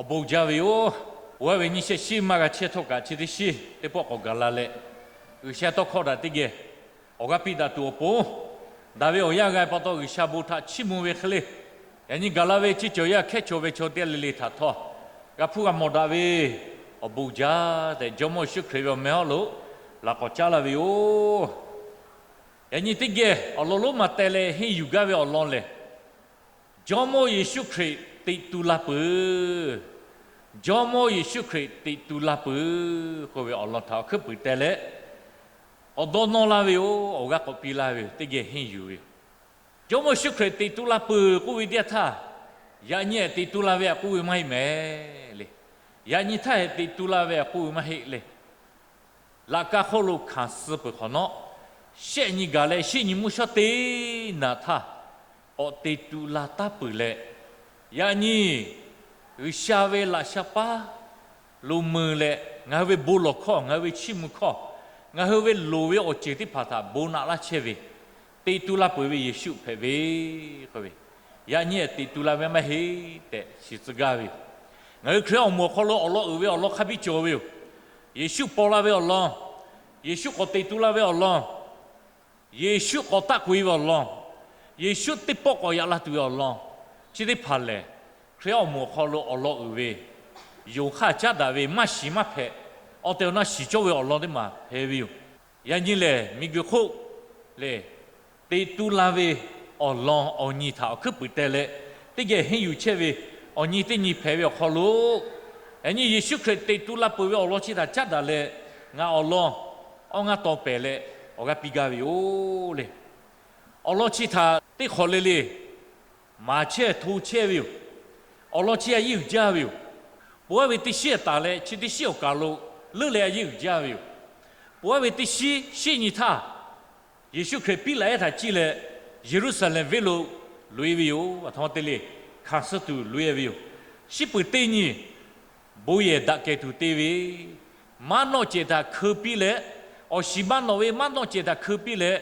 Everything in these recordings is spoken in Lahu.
Awˬ bon jaˇ ve yoˬ. Oˇ ve nyiˇ shehˆ shiˉ maˇ g'a chehˇ htawˇ kaꞈ, chi teˇ shiˉ teˇ pawˆ k'awꞈ gaˬ la leh, G'uiˬsha tawˇ hkawˇ htaꞈ teˇ geh awˬ g'aˇ piˇ daꞈ tuˬ awˬ pon, daꞈ ve awˬ yanˇ g'a pa taw G'uiˬsha bon htaꞈ chiˇ mvuh ve hk'e le, yaꞈ nyi gaˬ la ve ceˇ cawˬ yaˇ hkehˉ cawˬ ve chaw teˇ g'aˇ le le htaꞈ htawˇ, g'a hpuˇ g'a mawˬ daꞈ ve awˬ bon jaˇ tehꞈ, Jawˇmawˇ Yeˍsuˆ Hkriꞈ ve awˬ meh hawˉ lo laꞈ k'awꞈ caˉ laˇ ve yoˬ. Yaꞈ nyi teˇ geh awˬ lawn lonˉ ma teh leh henˇ yuˬ gaˇ ve awˬ lawn lehˬ, Jawˇmawˇ Yeˍsuˆ Hkriꞈ teꞈ tu la peuˬ. Jawˇmawˇ Yeˍsuˆ Hkriꞈ teꞈ tu la peuˬ k'oˆ ve awˬ lawn htaꞈ awˬ hkuiˉ puiˍ teh leh, k'awꞈ dawˇ nawˇ laˇ ve yoˬ. Awˬ g'aˇ k'awꞈ piˇ laˇ ve yoˬ. Teˇ geh henˇ yuˬ ve yoˬ. Jawˇmawˇ Yeˍsuˆ Hkriꞈ teꞈ tu la peuˬ k'oˆ ve teˇ yanˇ htaˇ, yaꞈ nyi ehˉ teꞈ tu la ve aꞈ k'oˆ ve maˇ heˆ mehˍ le. Yaꞈ nyi htaˇ ehˉ teꞈ tu la ve aꞈ k'oˆ ve maˇ heˆ le. Laꞈ ka hk'oˆ lo hkanˍ suh peuˬ hk'awꞈ nawˉ, shehˆ nyi gaˬ leh shehˆ nyi mvuhˇ shawˉ teˇ naꞈ htaˇ k'awꞈ te tu la taˉ peuˬ leh, yaꞈ nyi G'uiˬsha ve laꞈ sha paˉ lo mui leh, ngaˬ hui ve bon lawˬ hkawˇ, ngaˬ hui ve chiˇ mvuh hkawˇ, ngaˬ hui ve loˍ ve awˬ ceuˬ teˇ hpaˍ htaꞈ bon naꞈ laˇ chehˇ ve, te tu la peuˬ ve Yeˍsuˆ hpehꞈ ve k'oˆ ve, yaꞈ nyi ehˉ teꞈ tu la ve maˇ heˆ tehꞈ shiˍ tcuh gaˇ ve yoˬ. Ngaˬ hui Hkriꞈ awˬ moˍ awˬ hk'aw lo awˬ lawn uiˍ ve awˬ lawn hk'a biˇ cawˬ ve yoˬ. Yeˍsuˆ paw la ve awˬ lawn, Yeˍsuˆ k'awꞈ teꞈ tu la ve awˬ lawn, Yeˍsuˆ k'awꞈ taˆ k'oꞈ e ve awˬ lawn, Yeˍsuˆ teˇ pawˆ k'awꞈ yaꞈ la tuˬ ve awˬ lawn, chi teˇ hpaˍ lehˬ, Hkriꞈ awˬ moˍ awˬ hk'aw lo awˬ lawn uiˍ ve, yonˍ hk'aˇ caˉ daꞈ ve, maˇ shiˍ maˇ hpehꞈ, awˬ tehˬ awˬ na shiˍ cawˇ ve awˬ lawn teˇ maˬ hpehꞈ ve yoˬ. Yaꞈ nyi lehˬ, miˬguiˬ hk'oˆ lehˬ, teꞈ tu la ve awˬ lawn awˬ nyi htaꞈ awˬ hkuiˉ puiˍ teh leh, teˇ geh henˇ yuˬ chehˇ ve awˬ nyi teˇ nyi hpehꞈ ve awˬ hk'aw lo, yaꞈ nyi Yeˍsuˆ Hkriꞈ teꞈ tu la peuˬ ve awˬ lawn chi htaꞈ caˉ daꞈ leh, ngaˬ awˬ lawn awˇ ngaˇ taw pehˍ leh awˬ g'aˇ piˇ gaˇ ve yoˬ le. Awˬ lawn chi htaꞈ teˇ hk'awꞈ le le maˍ chehˇ hto chehˇ ve yoˬ. Awˬ lawn chi a yeˇ uiˍ jaˇ ve yoˬ. Pon aˉ ve teˇ shiˉ aꞈ taˍ leh chi teˇ shiˉ awˬ kaˬ lo leuˉ leh a yeˇ uiˍ jaˇ ve yoˬ. Pon aˉ ve teˇ shiˉ, shiˉ nyi htaˇ, Yeˍsuˆ Hkriꞈ piˉ laꞈ ehˉ htaꞈ ciˇ leh, Yeˍruˆsaˍlehnˍ venˇ lo loꞈ e ve yoˬ. Aˬ htoꞈ ma te le, hkanˍ suh tuˬ loꞈ e ve yoˬ. Shiˉ peuˬ teˇ nyi, bon yehˬ daꞈ kehˬ tuˬ te ve, maˉ nawˆ cehˬ htaꞈ hkeu piˇ leh, awˬ shiˍ maˇ nawꞈ ve maˉ nawˆ cehˬ htaꞈ hkeu piˇ leh,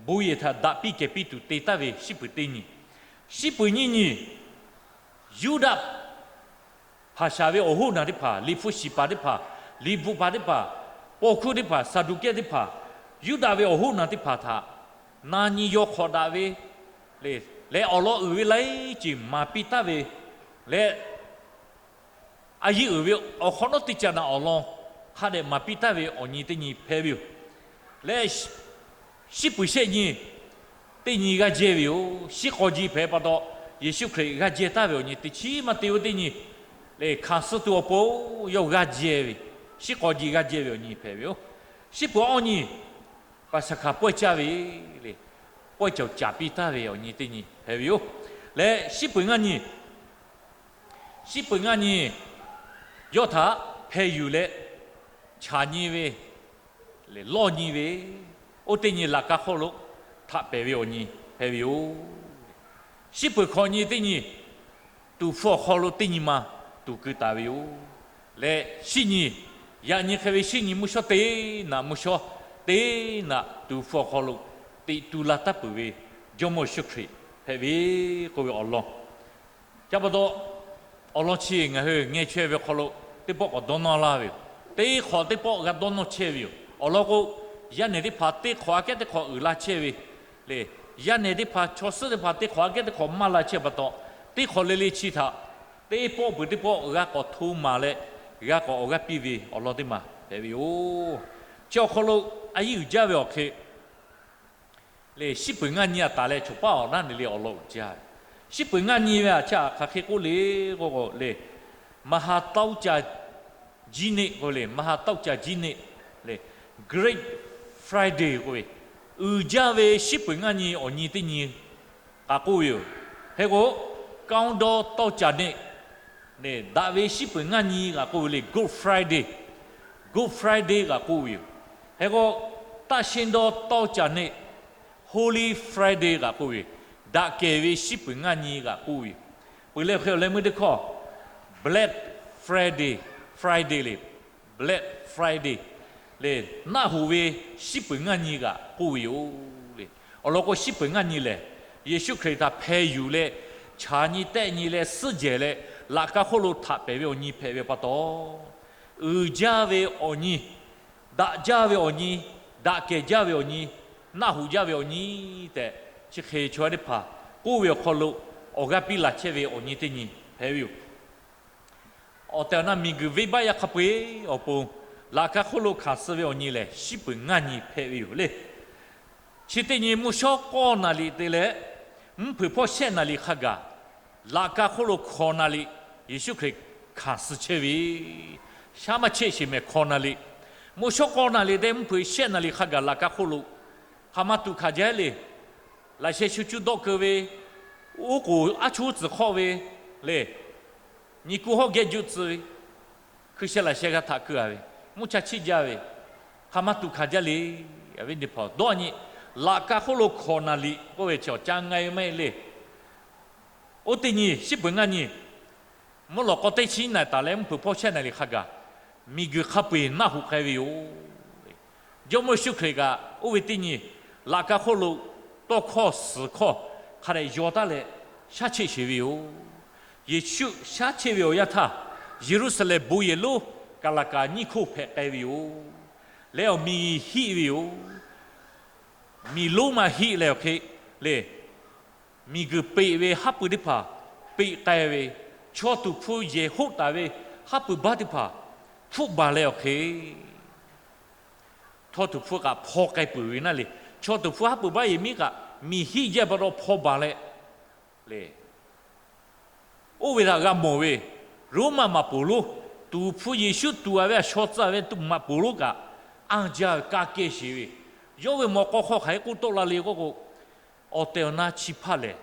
bon yehˬ htaꞈ daꞈ piˇ kehˬ piˇ tuˬ te taˍ ve shiˉ peuˬ teˇ nyi. Shiˉ peuˬ nyiˇ nyi, Yuˇdaꞈ hpaˍ shaˍ ve awˬ hoˉ naˬ teˇ hpaˍ, liꞈ hpu shiˍ paˍ teˇ hpaˍ, liꞈ bvuhꞈ paˍ teˇ hpaˍ, paw hkuˇ teˇ hpaˍ, Saˍduˆkehˇ teˇ hpaˍ, Yuˇdaꞈ ve awˬ hoˉ naˬ teˇ hpaˍ htaꞈ na nyi yaw hk'awꞈ daꞈ ve le, leh awˬ lawn uiˍ ve laiˉ ceuˬ maˍ piˇ taˍ ve leh, a yeˇ uiˍ ve awˬ hk'awꞈ nawˉ teˇ caꞈ naꞈ awˬ lawn hk'a dehꞈ maˍ piˇ taˍ ve awˬ nyi teˇ nyi hpehꞈ ve yoˬ. Leh shiˉ peuˬ shehˆ nyi, teˇ nyi g'aˇ jehˇ ve yoˬ. Shiˉ k'aw ji hpehꞈ pa taw, Yeˍsuˆ Hkriꞈ g'aˇ jehˇ taˍ ve awˬ nyi teˇ chiˉ maˇ te oˇ teˇ nyi le, hkanˍ suh tuˬ awˬ pon yawˇ g'aˇ jehˇ ve, shiˉ k'aw ji g'aˇ jehˇ ve awˬ nyi hpehꞈ ve yoˬ. Shiˉ peuˬ awˇ nyi, Paˍsaˍhkaˍ pawehˇ caˇ ve le, pawehˇ cawˬ caˍ piˇ taˍ ve awˬ nyi teˇ nyi hpehꞈ ve yoˬ. Leh shiˉ peuˬ ngaˇ nyi, shiˉ peuˬ ngaˇ nyi, yawˇ htaꞈ hpeh yuˬ leh chaˍ nyi ve, lawˇ nyi ve, oˇ teˇ nyi laꞈ ka hk'oˆ lo htaꞈ pehˍ ve awˬ nyi hpehꞈ ve yoˬ. Shiˉ peuˬ hkawꞈ nyi teˇ nyi, tuˍ hpfuh awˬ hk'aw lo teˇ nyi ma tuˍ keu taˍ ve yoˬ. Leh shiˉ nyi, yaꞈ nyi hk'e ve shiˉ nyi mvuhˇ shawˉ teˇ naꞈ, mvuhˇ shawˉ teˇ naꞈ tuˍ hpfuh awˬ hk'aw lo teꞈ tu la taˍ peuˬ ve Jawˇmawˇ Yeˍsuˆ Hkriꞈ hpehꞈ ve k'oˆ ve awˬ lawn ca pa taw, awˬ lawn chi ngaˬ hui ngeh chaweh ve hk'aw lo teˇ pawˆ k'awꞈ dawˇ nawˇ laˇ ve yoˬ. Teˇ hk'awꞈ teˇ pawˆ g'a dawˇ nawˇ chehˇ ve yoˬ. Awˬ lawn k'o, yaˇ nehˬ teˇ hpaˍ teˇ hk'awꞈ aꞈ kehˉ teˇ hk'awꞈ uiˍ la chehˇ ve le. Yaˇ nehˬ teˇ hpaˍ, chaw suhˉ teˇ hpaˍ teˇ hk'awꞈ aꞈ kehˉ teˇ hk'awꞈ maˇ la chehˇ pa taw, teˇ hk'awꞈ le le chi htaꞈ teˇ pawˆ peuˬ teˇ pawˆ g'a k'awꞈ hto maˍ leh, g'a k'awꞈ awˬ g'aˇ piˇ ve awˬ lawn teˇ maˬ hpehꞈ ve yoˬ. Chi awˬ hk'aw lo a yeˇ uiˍ jaˇ ve awˬ hk'e le, shiˉ peuˬ ngaˇ nyi aꞈ taˍ leh chawˬ paˉ awˬ naˉ ne le awˬ lawn uiˍ jaˇ ve. Shiˉ peuˬ ngaˇ nyi ve aꞈ chi hk'aˬ hk'e k'oˆ le k'o le, မဟာသောကြာကြီးနေ့ k'oˆ ve le, မဟာသောကြာကြီးနေ့ le, Great Friday k'oˆ ve, uiˍ jaˇ ve shiˉ peuˬ ngaˇ nyi awˬ nyi teˇ nyi kaꞈ k'oˆ ve yoˬ. Hk'e k'o, ကောင်းသောသောကြာနေ့ le, daꞈ ve shiˉ peuˬ ngaˇ nyi kaꞈ k'oˆ ve le, Good Friday, Good Friday kaꞈ k'oˆ ve yoˬ. Hk'e k'o, သန့်ရှင်းသောသောကြာနေ့ Holy Friday kaꞈ k'oˆ ve, daꞈ kehˬ ve shiˉ peuˬ ngaˇ nyi kaꞈ k'oˆ ve yoˬ. Peuˬ leh hk'e awˬ leh meuˇ teˇ hkawˇ, Black Friday, Friday le, Black Friday le, naˆ hoꞈ ve shiˉ peuˬ ngaˇ nyi kaꞈ k'oˆ ve yoˬ le. Awˬ lawn k'o, shiˉ peuˬ ngaˇ nyi lehˬ, Yeˍsuˆ Hkriꞈ htaꞈ hpeh yuˬ leh, chaˍ nyi tehˆ nyi leh suhˉ jehˬ leh, laꞈ ka hk'oˆ lo htaꞈ pehˍ ve awˬ nyi hpehꞈ ve pa taw, uiˍ jaˇ ve awˬ nyi, daꞈ jaˇ ve awˬ nyi, daꞈ kehˬ jaˇ ve awˬ nyi, naˆ hoꞈ jaˇ ve awˬ nyi tehꞈ, chi hk'e chaw yaˇ teˇ hpaˍ k'oˆ ve awˬ hk'aw lo awˬ g'aˇ piˇ laˬ chehˇ ve awˬ nyi teˇ nyi hpehꞈ ve yoˬ. Awˬ tehˬ awˬ na miˬguiˬ venˇbaˆ yaˇ hk'a peu-eˬ awˬ pon laꞈ ka hk'oˆ lo hkanˍ suh ve awˬ nyi lehˬ, shiˉ peuˬ ngaˇ nyi hpehꞈ ve yoˬ le. Chi teˇ nyi mvuhˇ shawˉ k'awˇ naˍ riˍ te leh, mvuhˇ hpeuꞈ hpawˇ shehˆ naˍ riˍ hk'a gaˬ, laꞈ ka hk'oˆ lo hkawꞈ naˍ riˍ Yeˍsuˆ Hkriꞈ hkanˍ suh chehˇ ve, shaˉ maˇ cheˆ sheˍ mehˍ hkawꞈ naˍ riˍ. Mvuhˇ shawˉ k'awˇ naˍ riˍ te mvuhˇ hpeuꞈ shehˆ naˍ riˍ hk'a gaˬ laꞈ ka hk'oˆ lo hk'aˬ ma tuꞈ hkanˍ jaˇ le. Laꞈ sheh shu cuˇ dawˆ keu ve, oˉ k'oˍ aˉ chuˇ tcuhˍ hk'awˆ ve le, nyi kuˇ hawˉ geh juˆ tcuh ve, hkui sheh laꞈ sheh g'a htaꞈ keu-a ve, mvuhˇ cha chiˆ jaˇ ve, hk'aˬ ma tuꞈ hkanˍ jaˇ le. Awˬ viˉ teˇ hpaˍ dawˇ nyi, laꞈ ka hk'oˆ lo hkawꞈ naˍ riˍ k'oˆ ve chi awˬ ca nga-e maˇ heˆ le. Oˇ teˇ nyi shiˉ peuˬ ngaˇ nyi, mvuhˇ lawꞈ k'aw teˇ chi naˍ taˍ leh mvuhˇ hpeuꞈ hpawˇ shehˆ naˍ riˍ hk'a gaˬ, miˬguiˬ hk'a peu-eˬ naˆ hoꞈ k'ai ve yoˬ. Jawˇmawˇ Yeˍsuˆ Hkriꞈ kaꞈ oˇ ve teˇ nyi laꞈ ka hk'oˆ lo tawˇ hkawˇ suhˍ hkawˇ hk'a dehꞈ yaw taˉ leh shaˉ cheˆ sheˍ ve yoˬ. Yeˍsuˆ shaˉ cheˆ ve awˬ yanˇ htaˇ, Yeˍruˆsaˍlehnˍ bon yehˬ lonˉ kaˍ laˍ kaˍ nyiˇ hkoˇ hpehꞈ k'ai ve yoˬ. Leh awˬ miˬ hiˆ ve yoˬ. Miˬ lonˉ ma hiˆ leh awˬ hk'e le, miˬguiˬ peꞈ ve haˉ pui teˇ hpaˍ peꞈ k'ai ve, chaw tuˍ hpfuh yehˬ hoˆ taˍ ve haˉ pui baˆ teˇ hpaˍ hpfuhˆ baˬ leh awˬ hk'e, chaw tuˍ hpfuh kaꞈ hpaw k'ai peuˬ ve naˇ le. Chaw tuˍ hpfuh haˉ pui baˆ yehˬ miˉ kaꞈ miˬ hiˆ jaˇ pa taw hpaw baˬ leh le, oˇ ve htaꞈ g'a mawˬ ve Roˉmaꞈ maꞈ poˍ lonˉ, tuˍ hpfuh Yeˍsuˆ tuˍ-a ve a shaw tcuh ve maꞈ poˍ lonˉ kaꞈ, anˇ jaˇ ve kaˇ kehˬ sheˍ ve, yawˇ ve mawꞈ k'aw hk'aw hk'aˬ hk'e k'oˆ tawˆ la le k'oˆ k'o, awˬ tehˬ awˬ na chi hpaˇ lehˬ,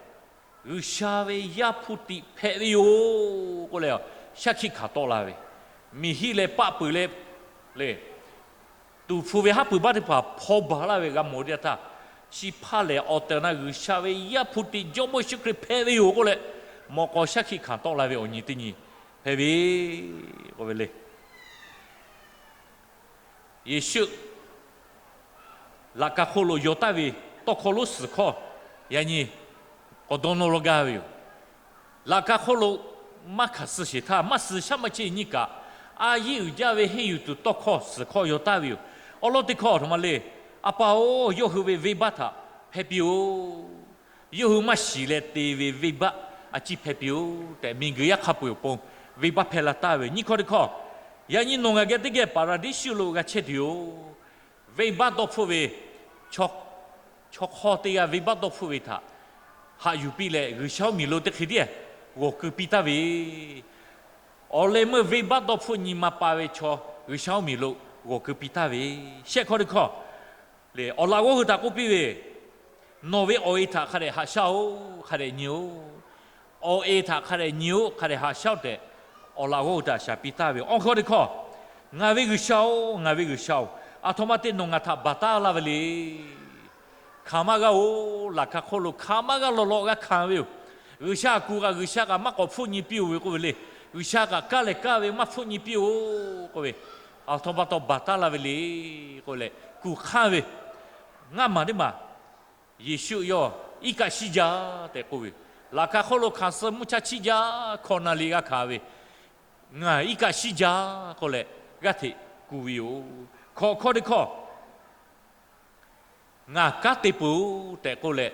G'uiˬsha ve Yaˇ hpu tiꞈ hpehꞈ ve yoˬ k'oˆ leh, shaˉ hkiˆ hkanˍ tawˆ la ve, miˬ hiˆ leh paˆ peuˬ leh le, tuˍ hpfuh ve haˉ pui baˆ teˇ hpaˍ hpaw baˬ laˇ ve g'a mawˬ teˇ yanˇ htaˇ, chi hpaˇ lehˬ awˬ tehˬ awˬ na G'uiˬsha ve Yaˇ hpu tiꞈ Jawˇmawˇ Yeˍsuˆ Hkriꞈ hpehꞈ ve yoˬ k'oˆ leh, mawꞈ k'aw shaˉ hkiˆ hkanˍ tawˆ la ve awˬ nyi teˇ nyi hpehꞈ ve k'oˆ ve le. Yeˍsuˆ laꞈ ka hk'oˆ lo yaw taˍ ve tawˇ hkawˇ lonˉ suhˍ hkawˇ yaꞈ nyi k'awꞈ dawˇ nawˇ lawˇ gaˇ ve yoˬ. Laꞈ ka hk'oˆ lo maˇ hkanˍ suh sheˍ htaˇ, maˇ suh shaˉ maˇ cheˆ nyi kaꞈ, a yiˉ uiˍ jaˇ ve henˇ yuˬ tuˬ tawˇ hkawˇ suhˍ hkawˇ yaw taˍ ve yoˬ. Awˬ lawn teˇ hkawˇ a htoꞈ ma le, A pa-oˬ, yawˇ hui ve venˇbaˆ htaꞈ hpehˇ piˇ-oˆ. Yawˇ hui maˇ shiˍ leh te ve venˇbaˆ a ciˉ hpehˇ piˇ-oˆ tehꞈ, miˬguiˬ yaˇ hk'a peu-eˬ awˬ pon venˇbaˆ hpehˇ la taˍ ve yoˬ. Nyiˇ hkawˇ teˇ hkawˇ, yaꞈ nyi nawˬ ngaˬ geh teˇ geh Paˍraˍdiˇsuˆ lo g'a chehˇ tuˬ yoˬ. Venˇbaˆ dawˇ hpfuhˆ ve chaw hk'awˇ teˇ g'aˇ venˇbaˆ dawˇ hpfuhˆ ve htaꞈ haꞈ yuˬ piˇ leh, G'uiˬsha oˇ miˬ lo teˇ hk'e tiˉ g'awˬ keu piˇ taˍ ve, awˬ leh meuˇ venˇbaˆ dawˇ hpfuhˆ nyi ma pa ve chaw G'uiˬsha oˇ miˬ lo g'awˬ keu piˇ taˍ ve. Shehˆ hkawˇ teˇ hkawˇ, awˬ laꞈ g'awˇ hui htaꞈ k'oˆ piˇ ve, nawˬ ve awˬ e htaꞈ hk'a dehꞈ haꞈ shaˉ-oˆ, hk'a dehꞈ nyi-oˆ. Awˬ e htaꞈ hk'a dehꞈ nyi-oˆ, hk'a dehꞈ haꞈ shaˉ-oˆ tehꞈ, awˬ laꞈ g'awˇ hui htaꞈ shaˍ piˇ taˍ ve yoˬ. Awˬ hkawˇ teˇ hkawˇ, Ngaˬ ve G'uiˬsha-oˬ, ngaˬ ve G'uiˬsha-oˬ, aˬ htoꞈ ma te nawˬ ngaˬ htaꞈ baˬ taˉ laˇ ve le. Hkanˍ maˇ g'a-oˬ, laꞈ ka hk'oˆ lo hkanˍ maˇ g'a lawˬ lawꞈ g'a hkanˍ ve yoˬ. G'uiˬsha kuˬ kaꞈ G'uiˬsha kaꞈ maˇ k'awꞈ hpfuhˆ nyi piˇ-oˬ ve k'oˆ ve le. G'uiˬsha kaꞈ kaˇ lehˬ kaˇ ve maˇ hpfuhˆ nyi piˇ-oˬ k'oˆ ve, aˬ htoꞈ pa taw baˬ taˉ laˇ ve le k'oˆ leh kuˬ hk'anˇ ve, ngaˇ maˬ teˇ maˬ Yeˍsuˆ yawˇ iˉ kaˆ shiˉ jaˇ tehꞈ k'oˆ ve, laꞈ ka hk'oˆ lo hkanˍ suh mvuhˇ chaˇ chiˇ jaˇ hkawꞈ naˍ liꞈ g'a hkanˍ ve, ngaˬ iˉ kaˆ shiˉ jaˇ k'oˆ leh g'aˇ hteꞈ kuˬ ve yoˬ. Hkawꞈ hkawˇ teˇ hkawˇ, Ngaˬ kanˉ te peuˬ-oˬ tehꞈ k'oˆ leh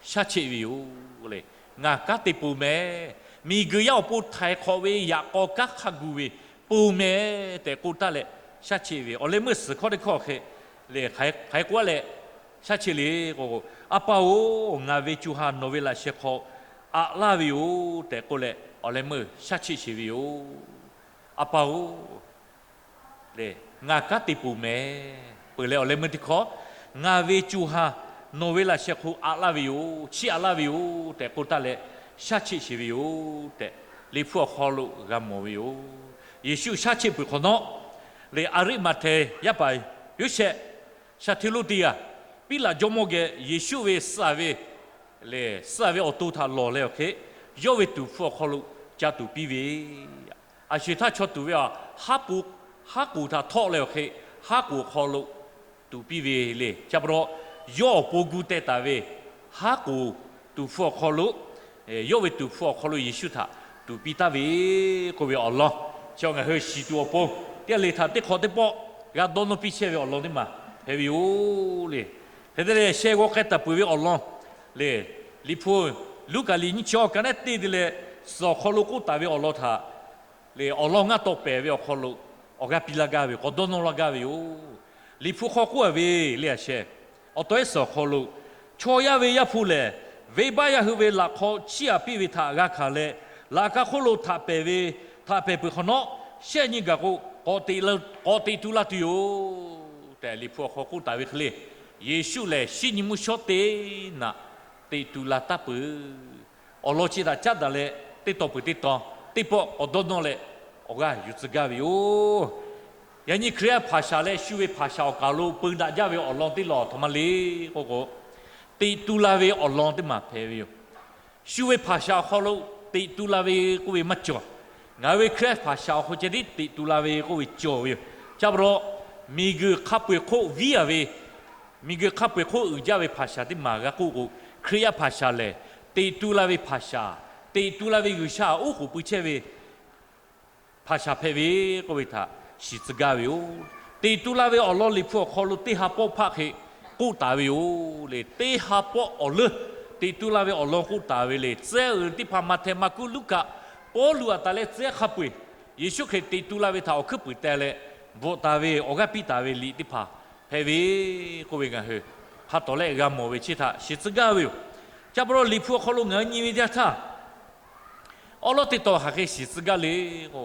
shaˉ cheˆ ve yoˬ le. Ngaˬ kanˉ te peuˬ mehˍ. Miˬguiˬ yaˇ awˬ pon htaiˍ hk'awꞈ ve yaꞈ k'aw kanˉ hk'a gu ve peuˬ mehˍ tehꞈ k'oˆ taˉ leh shaˉ cheˆ ve. Awˬ leh meuˇ suhˍ hkawˇ teˇ hkawˇ hk'e le, hk'aˬ hk'e k'oˆ leh shaˉ cheˆ le k'o, A pa-oˬ, ngaˬ ve co ha nawˬ ve laꞈ sheh hk'aw aꞈ laˇ ve yoˬ tehꞈ k'oˆ leh, awˬ leh meuˇ shaˉ cheˆ sheˍ ve yoˬ. A pa-oˬ, ngaˬ kanˉ te peuˬ mehˍ. Peuˬ leh awˬ leh meuˇ teˇ hkawˇ, Ngaˬ ve co ha nawˬ ve laꞈ sheh hk'aw aꞈ laˇ ve yoˬ, chiˇ aꞈ laˇ ve yoˬ tehꞈ k'oˆ taˉ leh shaˉ cheˆ sheˍ ve yoˬ tehꞈ, Liꞈ hpu awˬ hk'aw lo g'a mawˬ ve yoˬ. Yeˍsuˆ shaˉ cheˆ peuˬ hk'awꞈ nawˉ, le Aˍriˆmaꞈhtehˍ yaˇ paˍ Yoˇsehꞈ, shaˍ hteˇ lonˉ teˇ g'aˇ, Piˉlaꞈ jawˇmawˇ geh Yeˍsuˆ ve suh ve le, suh ve awˬ to htaꞈ lawˬ leh awˬ hk'e, yawˇ ve tuˍ hpfuh awˬ hk'aw lo ca tuˍ piˇ ve. A sho-eˬ htaˇ chaw tuˍ ve a, haˉ k'oˍ htaꞈ htawˆ leh awˬ hk'e, haˉ k'oˍ hk'aw lo tuˍ piˇ ve le. Chi pa taw, yawˇ awˬ pon gu teh taˍ ve haˉ k'oˍ tuˍ hpfuh awˬ hk'aw lo, yawˇ ve tuˍ hpfuh awˬ hk'aw lo Yeˍsuˆ htaꞈ tuˍ piˇ taˍ ve k'oˆ ve awˬ lawn, chi ngaˬ hui shiˍ tuˬ awˬ pon teˇ g'aˇ le htaꞈ teˇ hk'awꞈ teˇ pawˆ g'a dawˇ nawˇ piˇ chehˇ ve awˬ lawn teˇ maˬ hpehꞈ ve yoˬ le. Hk'e te leh sheh g'aw k'ai taˍ peuˬ ve awˬ lawn le, Liꞈ hpu Luˉkaꞈ liꞈ nyiˇ chi awˬ ka naˉ teˇ te leh suhˍ awˬ hk'aw lo k'oˆ taˍ ve awˬ lawn htaꞈ le awˬ lawn ngaˇ taw pehˍ ve awˬ hk'aw lo awˬ g'aˇ piˇ laˇ gaˇ ve, k'awꞈ dawˇ nawˇ laˇ gaˇ ve yoˬ. Liꞈ hpu hk'aw k'oˆ a ve le a sheh, awˬ taw ehˉ suhˍ awˬ hk'aw lo, chaw yaˇ ve Yaˇ hpu lehˬ, venˇbaˆ yaˇ hui ve laꞈ hk'aw chiˇ aꞈ piˇ ve htaꞈ g'a hkanˍ leh, laꞈ ka hk'oˆ lo htaꞈ pehˍ ve, htaꞈ pehˍ peuˬ hk'awꞈ nawˉ, shehˆ nyi gaˬ k'o, k'awꞈ teꞈ tu la tuˬ yoˬ tehꞈ Liꞈ hpu awˬ hk'aw k'oˆ taˍ ve hk'e le, Yeˍsuˆ lehˬ shinˉ nyi mvuhˇ shawˉ teˇ naꞈ teꞈ tu la taˍ peuˬ. Awˬ lawn chi htaꞈ caˉ daꞈ leh, teˇ taw peuˬ teˇ taw, teˇ pawˆ k'awꞈ dawˇ nawˇ leh, awˬ g'aˇ yuˬ tcuh gaˇ ve yoˬ. Yaꞈ nyi Hkriꞈ yaˇ hpaˍ shaˍ leh shu ve hpaˍ shaˍ awˬ kaˍ lo peu daꞈ jaˇ ve awˬ lawn teˇ lawˬ aˬ htoꞈ ma le k'oˆ k'o, teꞈ tu la ve awˬ lawn teˇ maˬ hpehꞈ ve yoˬ. Shu ve hpaˍ shaˍ awˬ hk'aw lo teꞈ tu la ve k'oˆ ve maˇ cawˬ. Ngaˬ hui ve Hkriꞈ yaˇ hpaˍ shaˍ awˬ hk'aw ceh tiˉ teꞈ tu la ve k'oˆ ve cawˬ ve yoˬ. Chi pa taw, miˬguiˬ hk'a peu-eˬ hk'oˆ viˉ a ve, miˬguiˬ hk'a peu-eˬ hk'oˆ uiˍ jaˇ ve hpaˍ shaˍ teˇ maˬ g'a k'oˆ k'o, Hkriꞈ yaˇ hpaˍ shaˍ lehˬ, teꞈ tu la ve hpaˍ shaˍ, teꞈ tu la ve G'uiˬsha oˉ k'oˍ pui chehˇ ve hpaˍ shaˍ hpehꞈ ve k'oˆ ve htaꞈ shiˍ tcuh gaˇ ve yoˬ. Teꞈ tu la ve awˬ lawn Liꞈ hpu awˬ hk'aw lo teˇ ha pawˆ hpaˆ hk'e k'oˆ taˍ ve yoˬ le. Teˇ ha pawˆ awˬ leuˉ teꞈ tu la ve awˬ lawn k'oˆ taˍ ve le. Tcuh yaˇ uiˍ teˇ hpaˍ Maꞈhtehˍ, Maˍkuˆ, Luˉkaꞈ, Pawˇluꞈ aꞈ taˍ leh tcuh yaˇ hk'a peu-eˬ Yeˍsuˆ Hkriꞈ teꞈ tu la ve htaꞈ awˬ hkuiˉ puiˍ teh leh bvuhꞈ taˍ ve, awˬ g'aˇ piˇ taˍ ve liꞈ teˇ hpaˍ hpehꞈ ve k'oˆ ve ngaˬ hui hk'a tawˍ lehˆ g'a mawˬ ve chi htaꞈ shiˍ tcuh gaˇ ve yoˬ. Chi pa taw Liꞈ hpu awˬ hk'aw lo ngaˬ hui nyi ve teˇ yanˇ htaˇ, awˉ lawˉ teˇ taw hk'aˬ hk'e shiˍ tcuh gaˇ le k'o,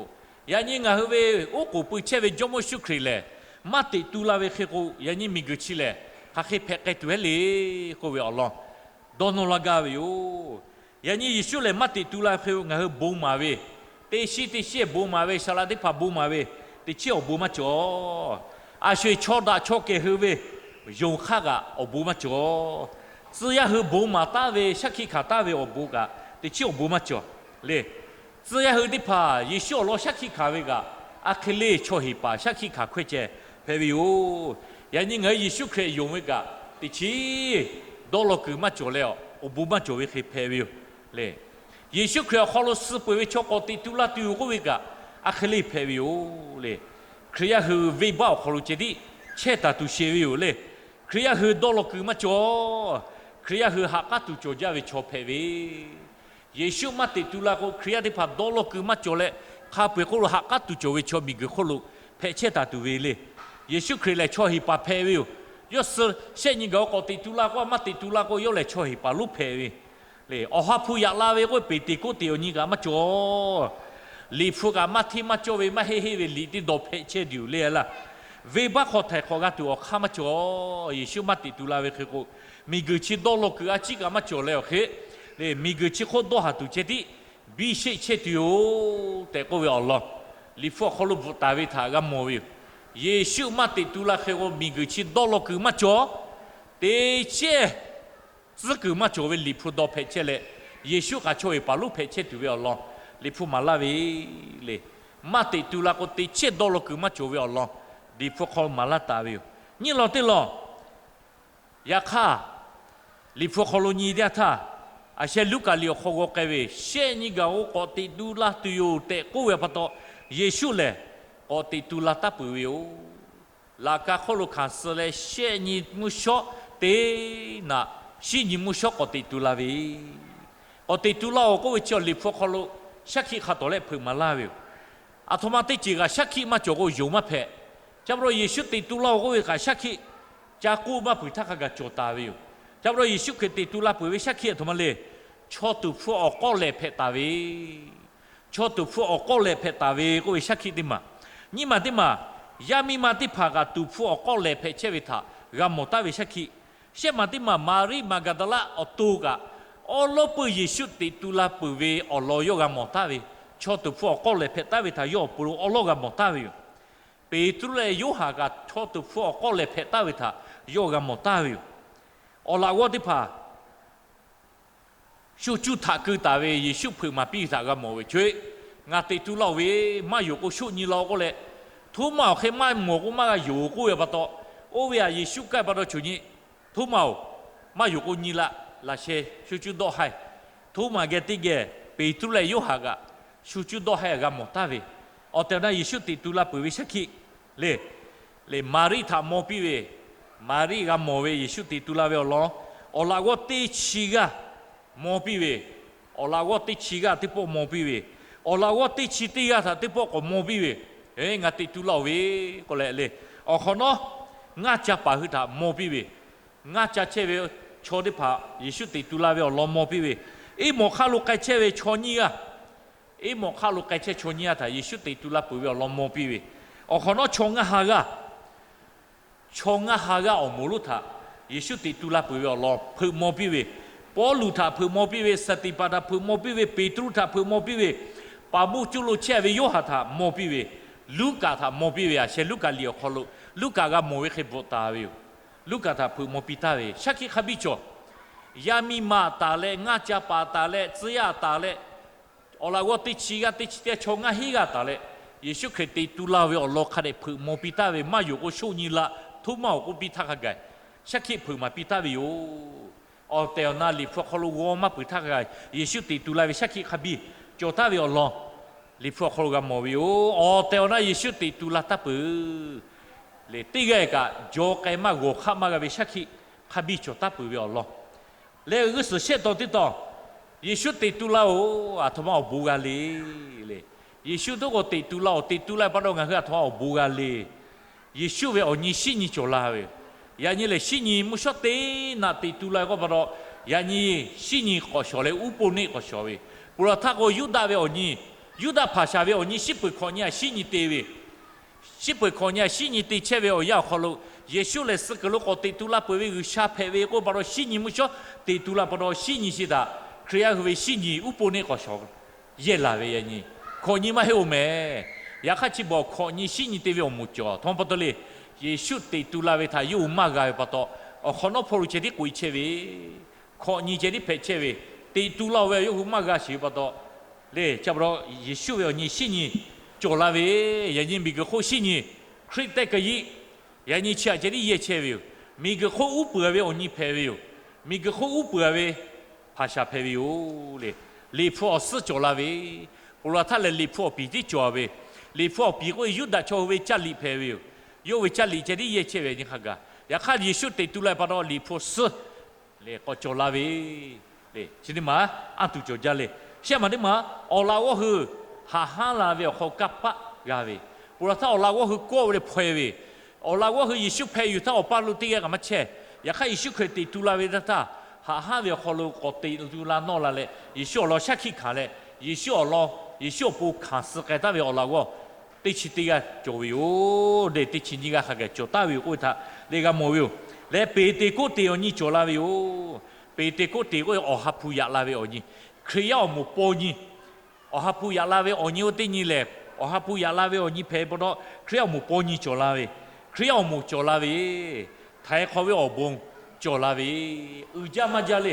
yaꞈ nyi ngaˬ hui ve oˉ k'oˍ pui chehˇ ve Jawˇmawˇ Yeˍsuˆ Hkriꞈ lehˬ, maˇ teꞈ tu la ve hk'e k'o, yaꞈ nyi miˬguiˬ chi lehˬ hk'aˬ hk'e hpehꞈ k'ai tuˬ heˆ le k'oˆ ve awˬ lawn dawˇ nawˇ laˇ gaˇ ve yoˬ. Yaꞈ nyi Yeˍsuˆ lehˬ maˇ teꞈ tu la ve hk'e ngaˬ hui bon maˍ ve, teˇ shiˉ teˇ shiˉ bon maˍ ve, saˍ laꞈ teˇ hpaˍ bon maˍ ve, teˇ chiˉ awˬ bon maˇ cawˬ. A sho-eˬ chaw daꞈ chaw kehˬ hui ve yonˍ hk'aˇ kaꞈ awˬ bon maˇ cawˬ. Tcuh yaˇ hui bon maˍ taˉ ve, shaˉ hkiˆ hkanˍ taˉ ve awˬ bon kaꞈ teˇ chiˉ awˬ bon maˇ cawˬ le. Tcuh yaˇ hui teˇ hpaˍ Yeˍsuˆ awˬ lawn shaˉ hkiˆ hkanˍ ve kaꞈ, a hk'e le chaw heˍ paˍ shaˉ hkiˆ hkanˍ hkawehˇ ceh hpehꞈ ve yoˬ. Yaꞈ nyi ngaˬ hui Yeˍsuˆ Hkriꞈ yonˍ ve kaꞈ teˇ chiˉ dawˇ law kuiˬ maˇ cawˬ leh, awˬ bon maˇ cawˬ ve hk'e hpehꞈ ve yoˬ le. Yeˍsuˆ Hkriꞈ awˬ hk'aw lo suh peuˬ ve chaw k'awꞈ teꞈ tu la tuˬ yoˬ k'oˆ ve kaꞈ, a hk'e le hpehꞈ ve yoˬ le. Hkriꞈ yaˇ hui venˇbaˆ awˬ hk'aw lo ceh tiˉ chehˇ taˍ tuˬ sheˍ ve yoˬ le. Hkriꞈ yaˇ hui dawˇ law kuiˬ maˇ cawˬ. Hkriꞈ yaˇ hui ha k'aˉ tuˬ cawˬ jaˇ ve chaw hpehꞈ ve Yeˍsuˆ maˇ teꞈ tu la k'o, Hkriꞈ yaˇ teˇ hpaˍ dawˇ law kuiˬ maˇ cawˬ leh, hk'a peu-eˬ hk'oˆ lo ha k'aˉ tuˬ cawˬ ve chaw miˬguiˬ hk'oˆ lo hpehꞈ chehˇ taˍ tuˬ ve le. Yeˍsuˆ Hkriꞈ lehˬ chaw heˍ paˍ hpehꞈ ve yoˬ. Yawˇ suh shehˆ nyi gaˬ k'awꞈ teꞈ tu la k'o, maˇ teꞈ tu la k'o, yawˇ lehˬ chaw heˍ paˍ lonˉ hpehꞈ ve le. Awˬ ha hpu yaꞈ la ve k'oˆ ve Peˍteˍkoˆteˍ awˬ nyi kaꞈ maˇ cawˬ. Liꞈ hpu kaꞈ maˇ hteˇ maˇ cawˇ ve maˇ heˆ heˆ ve liꞈ teˇ dawˬ hpehꞈ chehˇ tuˬ yoˬ le laˇ. Venˇbaˆ hk'aw htaiˍ hk'awꞈ g'a tuˬ awˬ hk'aˇ maˇ cawˬ. Yeˍsuˆ maˇ teꞈ tu la ve hk'e k'o, miˬguiˬ chi dawˇ law kuiˬ a ciˉ kaꞈ maˇ cawˬ leh awˬ hk'e, miˬguiˬ chi hk'oˆ dawˇ haˍ tuˬ ceh tiˉ biˇ sheˆ chehˇ tuˬ yoˬ tehꞈ k'oˆ ve awˬ lawn, Liꞈ hpu awˬ hk'aw lo bvuhꞈ taˍ ve htaꞈ g'a mawˬ ve yoˬ. Yeˍsuˆ maˇ teꞈ tu la hk'e k'o, miˬguiˬ chi dawˇ law kuiˬ maˇ cawˬ. Teˇ chehˇ tcuhˉ kuiˬ maˇ cawˬ ve Liꞈ hpu dawˬ hpehꞈ chehˇ leh, Yeˍsuˆ kaꞈ chaw heˍ paˍ lonˉ hpehꞈ chehˇ tuˬ ve awˬ lawn Liꞈ hpu maˍ laˇ ve le. Maˇ teꞈ tu la k'o, teˇ chehˇ dawˇ law kuiˬ maˇ cawˬ ve awˬ lawn Liꞈ hpu hk'aw maˍ laˇ taˍ ve yoˬ. Nyiˇ lawn teˇ lawn, yaꞈ hk'aˇ, Liꞈ hpu hk'aw lo nyi teˇ yanˇ htaˇ, aˬ sheh Luˉkaꞈ liꞈ awˬ hk'aw g'aw k'ai ve, shehˆ nyi gaˬ k'o k'awꞈ teꞈ tu la tuˬ yoˬ tehꞈ k'oˆ ve pa taw, Yeˍsuˆ lehˬ k'awꞈ teꞈ tu la taˉ peuˬ ve yoˬ. Laꞈ ka hk'oˆ lo hkanˍ suh leh shehˆ nyi mvuhˇ shawˉ teˇ naꞈ, shinˉ nyi mvuhˇ shawˉ k'awꞈ teꞈ tu la ve, k'awꞈ teꞈ tu laˇ-oˬ k'oˆ ve chi awˬ Liꞈ hpu hk'aw lo shaˉ hkiˆ hk'a tawˍ lehˆ hpeuꞈ maˍ laˇ ve yoˬ. Aˬ htoꞈ ma teˇ ceuˬ kaꞈ shaˉ hkiˆ maˇ cawˬ k'o, yonˍ maˇ hpehꞈ. Chi pa taw Yeˍsuˆ teꞈ tu laˇ-oˬ k'oˆ ve kaꞈ shaˉ hkiˆ ca k'oˆ maˇ peuˬ htaˇ hk'a gaˬ cawˬ taˍ ve yoˬ. Chi pa taw Yeˍsuˆ Hkriꞈ teꞈ tu la peuˬ ve shaˉ hkiˆ aˬ htoꞈ ma le. Chaw tuˍ hpfuh awˬ k'awˇ lehˬ hpehꞈ taˍ ve, chaw tuˍ hpfuh awˬ k'awˇ lehˬ hpehꞈ taˍ ve k'oˆ ve shaˉ hkiˆ teˇ maˬ. Nyiˇ maˬ teˇ maˬ, yaˇ miˇ ma teˇ hpaˍ kaꞈ tuˍ hpfuh awˬ k'awˇ lehˬ hpehꞈ chehˇ ve htaꞈ g'a mawˬ taˉ ve shaˉ hkiˆ. Shehˆ maˬ teˇ maˬ, Maˍriˆ Maˍgaˍdaˍlaˆ awˬ to kaꞈ awˉ lawˉ peuˇ Yeˍsuˆ teꞈ tu la peuˬ ve awˬ lawn yawˇ g'a mawˬ taˉ ve, chaw tuˍ hpfuh awˬ k'awˇ lehˬ hpehꞈ taˉ ve htaꞈ yawˇ awˬ pon lo awˉ lawˉ g'a mawˬ taˉ ve yoˬ. Peˍtruˆ leh Yoˇhanˬ kaꞈ chaw tuˍ hpfuh awˬ k'awˇ lehˬ hpehꞈ taˉ ve htaꞈ yawˇ g'a mawˬ taˉ ve yoˬ. Awˬ laꞈ g'awˇ teˇ hpaˍ sho cuˇ htaꞈ keu taˍ ve Yeˍsuˆ hpeuꞈ maˍ piˇ ve htaꞈ g'a mawˬ ve, Choˬ-eˬ, ngaˬ teꞈ tu laˇ-oˬ ve, maˇ yonˍ k'o shoˆ nyi la-o k'oˆ leh, Htoˉmaꞈ awˬ hk'e maˇ mawˬ k'o maˇ g'a yonˍ k'oˆ ve pa taw, oˇ ve htaꞈ Yeˍsuˆ kaˇ ve pa taw, Choˬ nyi, Htoˉmaꞈ-oˬ, maˇ yonˍ k'o nyi la, laꞈ sheh sho cuˇ dawˆ haiˬ. Htoˉmaꞈ geh teˇ geh Peˍtruˆ leh Yoˇhanˬ kaꞈ shu cuˇ dawˇ heh g'a mawˬ taˍ ve, awˬ tehˬ awˬ na Yeˍsuˆ teꞈ tu la peuˬ ve shaˉ hkiˆ le. Le, Maˍriˆ htaꞈ maw piˇ ve, Maˍriˆ g'a mawˬ ve Yeˍsuˆ teꞈ tu la ve awˬ lawn, awˬ laꞈ g'awˇ teˇ chi g'aˇ maw piˇ ve, awˬ laꞈ g'awˇ teˇ chi g'aˇ teˇ pawˆ maw piˇ ve, awˬ laꞈ g'awˇ teˇ chi teˇ g'aˇ htaꞈ teˇ pawˆ k'awꞈ maw piˇ ve, ngaˬ teꞈ tu laˇ-oˬ ve k'oˆ leh le. Awˬ hk'awꞈ nawˉ, ngaˇ ca paˍ hui htaꞈ maw piˇ ve, ngaˇ ca chehˇ ve chaw teˇ hpaˍ Yeˍsuˆ teꞈ tu la ve awˬ lawn maw piˇ ve, Eˇmawˬ hk'aˆ lo k'ai chehˇ ve chaw nyiˇ g'aˇ, Eˇmawˬ hk'aˆ lo k'ai chehˇ chaw nyiˇ g'aˇ htaꞈ Yeˍsuˆ teꞈ tu la peuˬ ve awˬ lawn maw piˇ ve, awˬ hk'awꞈ nawˉ chaw ngaˇ ha g'aˇ, chaw ngaˇ ha g'aˇ awˬ moˍ lonˉ htaꞈ Yeˍsuˆ teꞈ tu la peuˬ ve awˬ lawn hpeuꞈ maw piˇ ve, Pawˇluꞈ htaꞈ hpeuꞈ maw piˇ ve, Saˍtiˍpaˍ htaꞈ hpeuꞈ maw piˇ ve, Peˍtruˆ htaꞈ hpeuꞈ maw piˇ ve, paˍ moˇ cuˇ lo chehˇ ve Yoˇhanˬ htaꞈ maw piˇ ve, Luˉkaꞈ htaꞈ maw piˇ ve, a sheh Luˉkaꞈ liꞈ awˬ hk'aw lo Luˉkaꞈ g'a mawˬ ve hk'e bvuhꞈ taˍ ve yoˬ. Luˉkaꞈ htaꞈ hpeuꞈ maw piˇ taˍ ve shaˉ hkiˆ hk'a biˇ cawˬ. Yaˇ miˇ ma taˍ leh, ngaˇ ca paˍ taˍ leh, tcuh yaˇ taˍ leh, awˬ laꞈ g'awˇ teˇ chi g'aˇ teˇ chi teˇ g'aˇ chaw ngaˇ hinˉ g'aˇ taˍ leh, Yeˍsuˆ Hkriꞈ teꞈ tu la ve awˬ lawn hk'a dehꞈ hpeuꞈ maw piˇ taˍ ve maˇ yonˍ k'o, shoˆ nyi la htoˇ maˇ awˬ k'oˆ piˇ htaˇ hk'a gaˬ, shaˉ hkiˆ hpeuꞈ maˍ piˇ taˍ ve yoˬ. Awˬ tehˬ awˬ na Liꞈ hpu awˬ hk'aw lo g'aw maˇ peuˬ htaˇ hk'a gaˬ, Yeˍsuˆ teꞈ tu la ve shaˉ hkiˆ hk'a biˇ cawˬ taˍ ve awˬ lawn Liꞈ hpu awˬ hk'aw lo g'a mawˬ ve yoˬ. Awˬ tehˬ awˬ na Yeˍsuˆ teꞈ tu la taˍ peuˬ le. Teˇ g'aˇ kaꞈ jaw k'ai maˇ g'awˬ hk'aˆ maˇ g'a ve shaˉ hkiˆ hk'a biˇ cawˬ taˍ peuˬ ve awˬ lawn leh, g'uˇ suhˍ shehˆ taw teˇ taw, Yeˍsuˆ teꞈ tu laˇ-oˬ, aˬ htoꞈ ma awˬ bon g'a le le. Yeˍsuˆ toˉ k'o teꞈ tu laˇ-oˬ, teꞈ tu la pa taw ngaˬ hui aˬ htoꞈ ma awˬ bon g'a le. Yeˍsuˆ ve awˬ nyi shinˉ nyi cawˬ la ve yoˬ. Yaꞈ nyi lehˬ, shinˉ nyi mvuhˇ shawˉ teˇ naꞈ teꞈ tu la ve k'oˆ pa taw, yaꞈ nyi shinˉ nyi k'awꞈ shawˍ leh uˉ peunˍ neˆ k'awꞈ shawˍ ve. Peuˬ laˬ htaˇ k'o, Yuˇdaꞈ ve awˬ nyi, Yuˇdaꞈ hpaˍ shaˍ ve awˬ nyi shiˉ peuˬ hkawꞈ nyi aꞈ shinˉ nyi te ve, shiˉ peuˬ hkawꞈ nyi aꞈ shinˉ nyi te chehˇ ve awˬ yanˇ awˬ hk'aw lo, Yeˍsuˆ lehˬ suh kuiˬ lo k'awꞈ teꞈ tu la peuˬ ve G'uiˬsha hpehꞈ ve k'oˆ pa taw, shinˉ nyi mvuhˇ shawˉ teꞈ tu la pa taw, shinˉ nyi chi htaꞈ Hkriꞈ yaˇ hui ve shinˉ nyi uˉ peunˍ neˆ k'awꞈ shawˍ yehˇ laˬ ve yaꞈ nyi. Hkawꞈ nyi maˇ heˆ-oˬ mehˍ. Yaꞈ hk'aˇ chi bawˬ hkawꞈ nyi shinˉ nyi te ve awˬ moˍ cawˬ. Htoꞈ ma pa taw le, Yeˍsuˆ teꞈ tu la ve htaꞈ yawˇ hui maˇ g'a ve pa taw, awˬ hk'awꞈ nawˉ hpawˇ lo ceh tiˉ k'oꞈ-e chehˇ ve, hkawꞈ nyi ceh tiˉ hpehꞈ chehˇ ve, teꞈ tu laˇ-oˬ ve yawˇ hui maˇ g'a sheˍ ve pa taw, le, chi pa taw Yeˍsuˆ ve awˬ nyi shinˉ nyi cawˬ la ve, yaꞈ nyi miˬguiˬ hk'oˆ shinˉ nyi, Hkriꞈ tehˇ ka yiˆ, yaꞈ nyi chi aꞈ ceh tiˉ yehˇ chehˇ ve yoˬ. Miˬguiˬ hk'oˆ uˉ peunˍ ve awˬ nyi hpehꞈ ve yoˬ. Miˬguiˬ hk'oˆ uˉ peunˍ ve hpaˍ shaˍ hpehꞈ ve yoˬ le. Liꞈ hpu awˬ suhˉ cawˬ la ve, peuˬ laˬ htaˇ lehˬ Liꞈ hpu awˬ piˍ tiˉ cawˬ ve, Liꞈ hpu awˬ piˍ k'oˆ ve Yuˇdaꞈ chaw hui ve caˇ liꞈ hpehꞈ ve yoˬ. Yawˇ ve caˇ liꞈ ceh tiˉ yehˇ chehˇ ve nyi hk'a gaˬ, yaꞈ hk'aˇ Yeˍsuˆ teꞈ tu la pa taw Liꞈ hpu awˬ suhˉ le k'awꞈ cawˬ la ve le. Chi teˇ maˬ anˇ tuˬ cawˬ jaˇ le. Shehˆ maˬ teˇ maˬ, awˬ laꞈ g'awˇ hui haꞈ hanˉ la ve awˬ hk'aw kanˇ paˆ g'a ve, peuˬ laˬ htaˇ awˬ laꞈ g'awˇ hui kawˆ ve leh hpaw-e ve, awˬ laꞈ g'awˇ hui Yeˍsuˆ hpehꞈ yuˬ htaˇ awˬ paˇ lo teˇ g'aˇ kaꞈ maˇ chehˇ. Yaꞈ hk'aˇ Yeˍsuˆ Hkriꞈ teꞈ tu la ve htaˇ, haꞈ hanˉ ve awˬ hk'aw lo k'awꞈ teꞈ tu la nawˇ la leh, Yeˍsuˆ awˬ lawn shaˉ hkiˆ hkanˍ leh, Yeˍsuˆ awˬ lawn Yeˍsuˆ awˬ pon hkanˍ suh k'ai taˍ ve awˬ laꞈ g'awˇ teˇ chi teˇ g'aˇ cawˬ ve yoˬ. Lehˬ teˇ chi nyiˇ g'aˇ hk'a gaˬ cawˬ taˍ ve yoˬ k'oˆ ve htaꞈ lehˬ g'a mawˬ ve yoˬ. Leh Peˍteˍkoˆteˍ awˬ nyi cawˬ la ve yoˬ. Peˍteˍkoˆteˍ k'oˆ ve awˬ ha hpu yaꞈ la ve awˬ nyi, Hkriꞈ yaˇ awˬ moˍ paw nyi, awˬ ha hpu yaꞈ la ve awˬ nyi oˇ teˇ nyi lehˬ, awˬ ha hpu yaꞈ la ve awˬ nyi hpehꞈ pa taw, Hkriꞈ yaˇ awˬ moˍ paw nyi cawˬ la ve, Hkriꞈ yaˇ awˬ moˍ cawˬ la ve, htaiˍ hk'awꞈ ve awˬ bon cawˬ la ve, uiˍ jaˇ maˇ jaˇ le.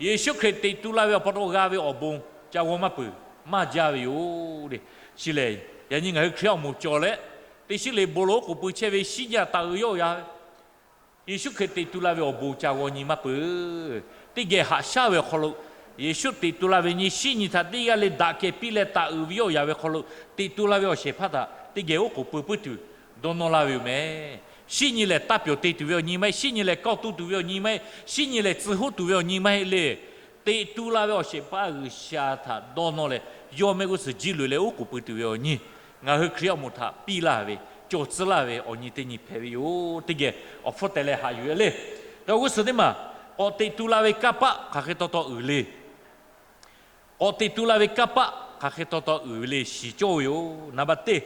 Yeˍsuˆ Hkriꞈ teꞈ tu la ve awˬ pa taw g'a ve awˬ bon ca g'aw maˇ peuˬ, maˇ jaˇ ve yoˬ le. Chi lehˬ, yaꞈ nyi ngaˬ hui Hkriꞈ yaˇ awˬ moˍ cawˬ leh, teˇ shiˉ le bon lo oˉ k'oˍ pui chehˇ ve shinˉ nyi taˍ uiˍ yawˇ ya Yeˍsuˆ Hkriꞈ teꞈ tu la ve awˬ bon ca g'aw nyi maˇ peuˬ. Teˇ geh haꞈ shaˉ ve awˬ hk'aw lo, Yeˍsuˆ teꞈ tu la ve nyi shinˉ nyi htaꞈ teˇ g'aˇ le daꞈ kehˬ piˇ leh taˍ uiˍ ve yawˇ ya ve hk'aw lo, teꞈ tu la ve awˬ shehˍ hpaˇ htaꞈ teˇ geh oˉ k'oˍ pui puiˉ tuˬ dawˇ nawˇ la ve yoˬ mehˍ. Shinˉ nyi lehˬ taˇ pyawˬ te tuˬ ve awˬ nyi maˇ heˆ. Shinˉ nyi lehˬ kawˇ tu tuˬ ve awˬ nyi maˇ heˆ. Shinˉ nyi lehˬ tcuh hoˉ tuˬ ve awˬ nyi maˇ heˆ le. Teꞈ tu la ve awˬ shehˍ hpaˇ G'uiˬsha htaꞈ dawˇ nawˇ leh, yawˇ mehˆ g'uˇ suhˍ jiˇ loꞈ e leh oˉ k'oˍ pui tuˬ ve awˬ nyi, ngaˬ hui Hkriꞈ yaˇ awˬ moˍ htaꞈ piˇ laˇ ve, cawˬ tcuh laˇ ve awˬ nyi teˇ nyi hpehꞈ ve yoˬ. Teˇ geh awˬ hpfuhˇ teh leh haꞈ yuˬ e le. G'uˇ suhˍ teˇ maˬ, k'awꞈ teꞈ tu la ve kanˇ paˆ hk'aˬ hk'e taw taw uiˍ le. K'awꞈ teꞈ tu la ve kanˇ paˆ hk'aˬ hk'e taw taw uiˍ ve le shiˍ cawˇ ve yoˬ. Naˍ baˬ teˇ,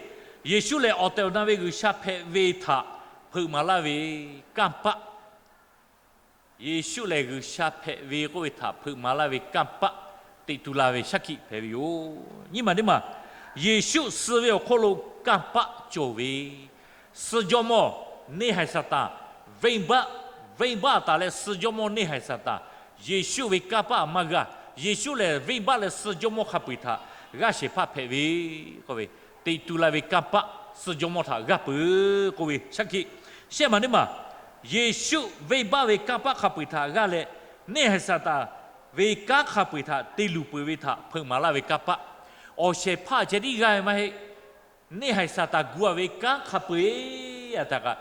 Yeˍsuˆ lehˬ awˬ tehˬ awˬ na ve G'uiˬsha hpehꞈ ve htaꞈ hpeuꞈ maˍ laˇ ve kanˇ paˆ, Yeˍsuˆ lehˬ G'uiˬsha hpehꞈ ve k'oˆ ve htaꞈ hpeuꞈ maˍ laˇ ve kanˇ paˆ teꞈ tu la ve shaˉ hkiˆ hpehꞈ ve yoˬ. Nyiˇ maˬ teˇ maˬ, Yeˍsuˆ suh ve awˬ hk'oˆ lo kanˇ paˆ cawˬ ve, suh jawˇmawˇ neˇ haiˬ Saˍtanˍ, venˇbaˆ, venˇbaˆ taˍ leh suh jawˇmawˇ neˇ haiˬ Saˍtanˍ, Yeˍsuˆ ve kanˇ paˆ maˇ g'aˇ. Yeˍsuˆ lehˬ venˇbaˆ leh suh jawˇmawˇ hk'a peu-eˬ htaꞈ g'aˇ shehˍ hpaˇ hpehꞈ ve k'oˆ ve, teꞈ tu la ve kanˇ paˆ suh jawˇmawˇ htaꞈ g'aˇ peuˬ k'oˆ ve shaˉ hkiˆ. Shehˆ maˬ teˇ maˬ, Yeˍsuˆ venˇbaˆ ve kanˇ paˆ hk'a peu-eˬ htaꞈ g'aˇ leh, neˇ haiˬ Saˍtanˍ ve kanˉ hk'a peu-eˬ htaꞈ te luˬ peuˬ ve htaꞈ hpeuꞈ maˍ laˇ ve kanˇ paˆ. Awˬ shehˍ hpaˇ ceh tiˉ g'aˇ ve maˇ heˆ. Neˇ haiˬ Saˍtanˍ gu-a ve kanˉ hk'a peu-eˬ htaꞈ kaꞈ,